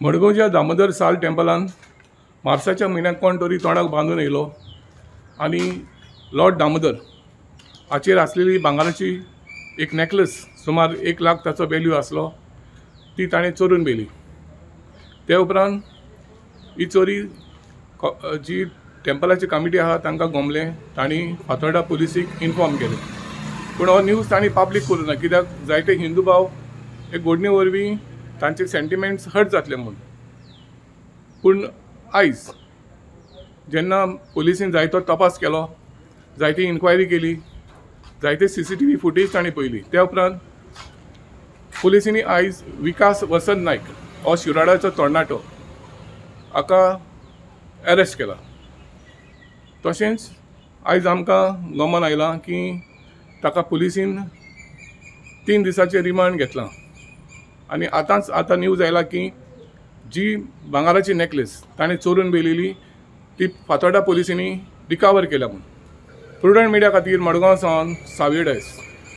मडगांवच्या दामोदर साल टेम्पलान मार्साच्या म्हयन्याक कोण तरी तोंडाक बांदून येयलो आनी लॉर्ड दामोदर हाचेर आसलेली भांगराची एक नॅकलेस सुमार 1 लाख ताचो वेल्यू आसलो ती ताणें चोरून व्हेली. ते उपरांत ही चोरी जी टेम्पलाची कमिटी आसा तांकां गोमलें, तांणी फातोर्डा पुलिसीक इन्फॉर्म केलें. पूण हो न्यूज तांणी पब्लीक करूं ना, कित्याक जायते हिंदू भाव हे गोडणे वरवीं तांचे सेंटिमेंट्स हर्ट जातले म्हूण. पूण आयज जेन्ना पुलिसीन जायतो तपास केलो, जायती इन्क्वायरी केली, जायते CCTV footage तांणी पळयली, त्या उपरांत पुलिसांनी आयज विकास वसंत नायक हो शिराडाचो तरणाटो हाका अरेस्ट केला. तशेंच आयज आमकां गमन आयलां की ताका पुलिसीन 3 दिसाचें रिमांड घेतलां आनी आतांच आतां न्यूज आयला की जी भांगराची नॅकलेस ताणें चोरून व्हेलेली ती फातोर्डा पुलिसांनी रिकवर केल्या म्हूण. प्रुडंट मिडिया खातीर मडगांव सावन सावियो डायस.